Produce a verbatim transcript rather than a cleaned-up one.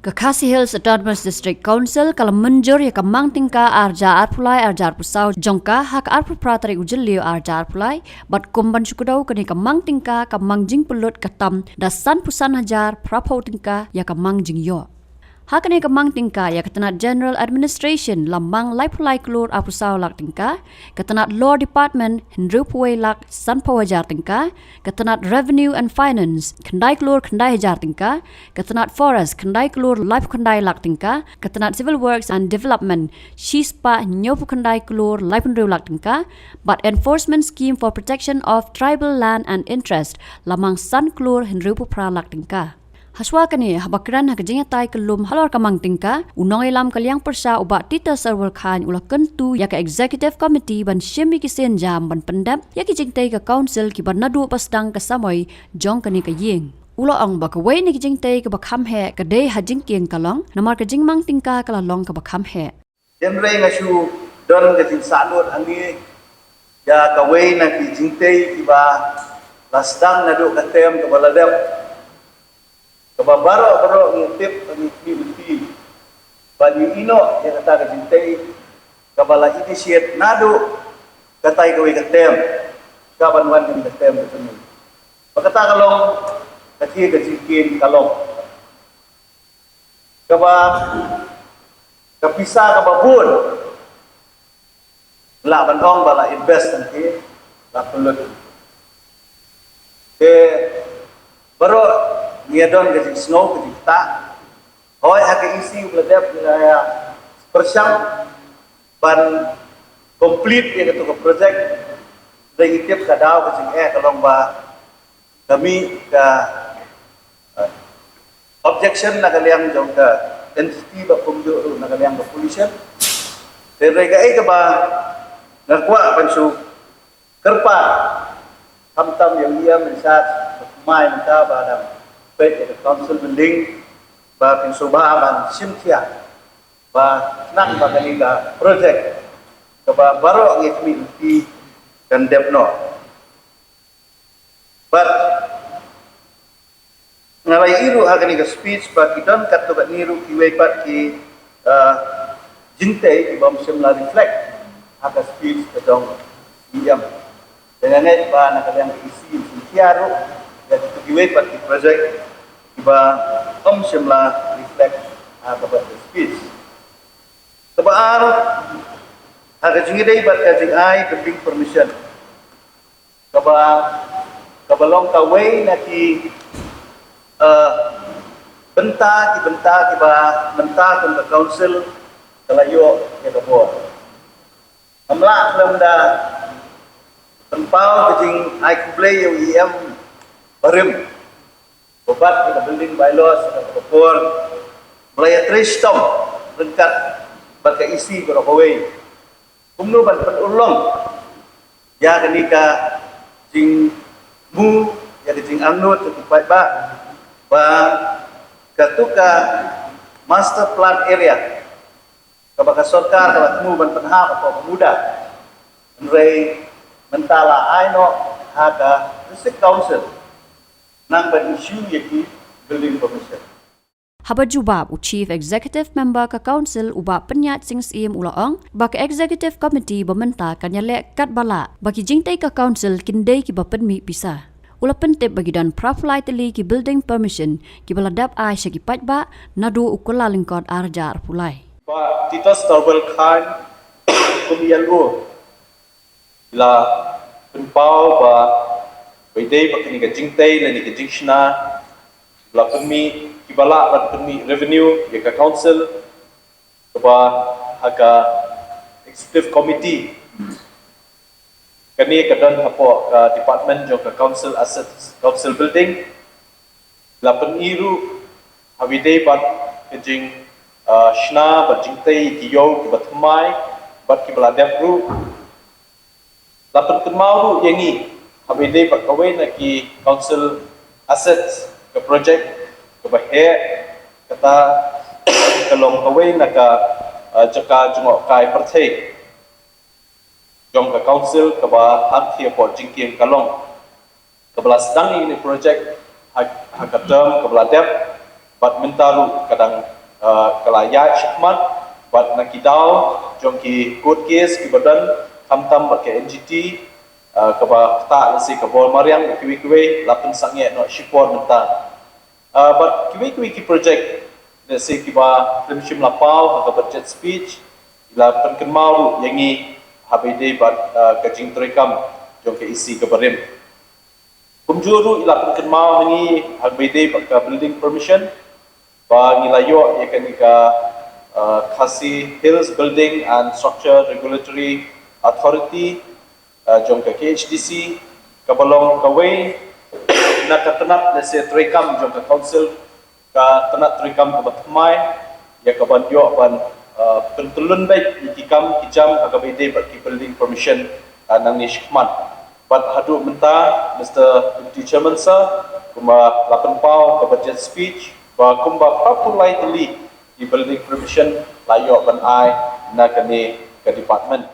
Ka Khasi Hills Autonomous District Council ka la mynjur ïa ka mang tyngka arja arphew lai arja arphew saw jong ka ha ka arphew phra tarik u Jylliew arja arphew lai, bad kum ban shu kdew kane ka mang tyngka ka mang jingpynlut ka tam da sanphew san hajar phraphew tyngka ïa ka mang jingïoh. Ha kane ka mang tyngka ïa ka tnat General Administration la mang laiphew lai klur arphew saw lak tyngka, ka tnat Law Department hynriewphew wei lak sanphew hajar tyngka, ka tnat Revenue and Finance khyndai klur khyndai hajar tyngka, ka tnat Forest khyndai klur laiphew khyndai lak tyngka, ka tnat Civil Works and Development shispah hynñiewphew khyndai klur laiphew hynriew lak tyngka, bad Enforcement Scheme for Protection of Tribal Land and Interest la mang san klur hynriewphew phra lak tyngka. Hashwa kane, haba kren ha ka jingïatai kyllum halor ka mang tyngka, u nongïalam ka liang pyrshah u Bah Titus Syrwel Chyne u la kyntu ïa ka Executive Committee ban shim ïa ki sienjam ban pyndep ïa ki jingtei ka Council kiba naduh ba sdang ka samoi jong kane ka ïing. U la ong ba kawei na ki jingtei kaba kham heh ka dei ha jingkieng ka long, namar ka jingmang tyngka ka la long kaba kham heh. Hynrei nga shu don ka jingsahnud hangne ïa kawei na ki jingtei kiba la sdang naduh ka term kaba la dep. Kaba baroh baroh ngi tip, ngi khmih lynti ba ngi ïoh ïa kata ka jingtei kaba la initiate naduh katai kawei ka term, ka ban wan kane ka term ka jong ngi. Ba kata ka long, ka jingkieng ka long kaba, ka pisa kaba bun lah ban ong ba la invest hangtei, la pynlut. Te baroh ngi ïa don ka jingsngew, ka jingktah. Hooid, ha ka E C u la dep, ngi la ïa pyrshang ban complete ïa katu ka project. Hynrei ngi tip ka daw ka jingeh ka long ba ka mih ka, eh, objection na ka liang jong ka entity, bad kumjuh ruh na ka liang ka pollution. Te hynrei kaei kaba nga kwah ban shu kyrpad, khamtam ïa u E M in charge, ba kumne mynta ba dang peit ïa ka Council Building, ba phin sngewbha ban shim khia ba khnang ba kane ka project kaba baroh ngi khmih lynti kan dep noh. Bad nga la ïohi ruh ha kane ka speech ba ki don katto katne ruh kiwei pat ki, ah, jingtei kiba ym shym la reflect ha ka speech ka jong E M. Te nga ngeit ba na ka liang ka E C yn shim khia ruh ïa kito kiwei pat ki project kiba ym shym la reflect ha kaba ka speech. Kaba ar, ha ka jingïadei bad ka jingai building permission, kaba, kaba long kawei na ki, eh, bynta, ki bynta kiba mynta kum ka Council ka la ïoh ïa ka bor. Ngam lah khlem da pynpaw ka jingai khublei ïa u E M barim, ba bad ka building bylaws ka por ba la ïatrei shitom ryngkat bad ka E C baroh kawei kumno ban pynurlong ïa kane ka jingmu, ïa ka jingangnud ka ki paidbah, ba katu ka master plan area kaba ka sorkar ka la thmu ban pynhap hapoh ka MUDA, hynrei mynta la ai noh ha ka District Council nang ban issue ïa ki building permission. Haba jubab, u Chief Executive Member ka Council, u Bah Pynïaid Sing Syiem, u la ong ba ka Executive Committee ba mynta kan ïaleh katba lah, ba ki jingtei ka Council kin dei kiba pynmih pisa. U la pyntip ba ki don phra phew lai tylli ki building permission kiba la dep ai sha ki paidbah naduh u Kyllalyngkot arhajar arphew lai. Bah Titus Tarbel Chyne kum E L O la pynpaw ba, ba ïadei bad kane ka jingtei lane ka jingshna, la pynmih, kiba lah ban pynmih revenue ïa ka Council, kaba ha ka Executive Committee, kane ka don hapoh ka department jong ka Council Assets, Council Building, la pyni ruh ha ba ïadei bad ka jing, ah, shna bad jingtei ki ïew kiba thymmai bad kiba la dep ruh. La pynkynmaw ruh ïa ngi ha ba ïadei bad kawei na ki Council Assets, ka project kaba heh, kata ka long kawei na ka, ah, jaka jngohkai pyrthei jong ka Council, kaba hangthie hapoh jingkieng ka long, kaba la sdang ïa kane ka project ha, ha ka term kaba la dep, bad mynta ruh ka dang ka la ïaid shakhmat bad na ki daw jong ki court case kiba don, khamtam bad ka N G T kaba ktah lehse ka bor mariang, kiwei kiwei la pynsangeh noh shipor mynta. Bad kiwei kiwei ki project lehse kiba khlem shym la paw ha ka budget speech, la pynkynmaw ruh ïa ngi ha ba ïadei bad ka jingtrei kam jong ka E C kaba rim. Kumjuh ruh i la pynkynmaw ha ngi ha ba ïadei bad ka building permission, ba ngi la ïoh ïa kane ka Khasi Hills Building and Structure Regulatory Authority jong ka K H D C, kaba long kawei na ka tnat lehse trei kam jong ka council, ka tnat trei kam kaba thymmai ïa kaban ïoh ban pyntyllun beit ïa ki kam ki jam ha kaba ïadei bad ki building permission nangne shakhmat. Bad haduh mynta, Mister Deputy Chairman Sir, kumba la pynpaw ka budget speech, ba kumba phra phew lai tylli ki building permission la ïoh ban ai na kane ka department.